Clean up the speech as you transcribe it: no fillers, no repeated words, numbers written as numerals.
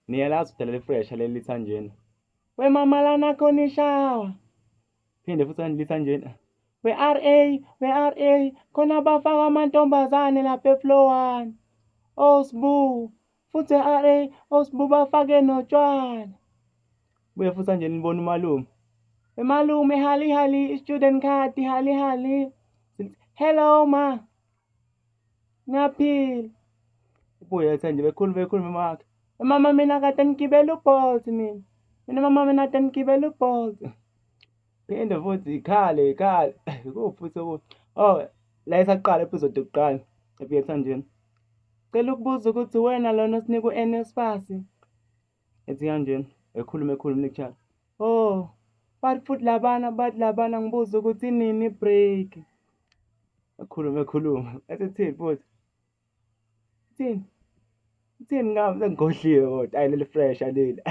Niyalazi phela leli-fresh leli lithi kanjena. We mama lana khona ishawa. Phinde futhi lithi kanjena. We RA, we RA, khona bafaka amantombazane lapha e-floor 1. Oh Sbu, futhi RA, oh Sbu bafake notshwala. Buye futhi kanje nibona umalume. We malume hali hali, student card hali hali. Hello ma. Ngiyaphila. Ubuye ethi nje bekhuluma bekhuluma wakhe. Mama mina kade ngigibela uBolt mina. Mina mama mina kade ngigibela uBolt. Phinde futhi ikhale ikhale. Kuphi futhi okunye? Oh, la isaqala episode yokuqala. Efike ethanjeni. Cela ukubuza ukuthi wena lona osinika u-NSFAS. Ethi kanjena, ekhuluma ekhuluma lecture. Oh, bathi futhi labana bathi labana ngibuza ukuthi nini break. Ekhuluma ekhuluma. Ethi thini futhi? Thini? Thini ngabe sengikhohliwe kodwa ayi leli fresh aleli.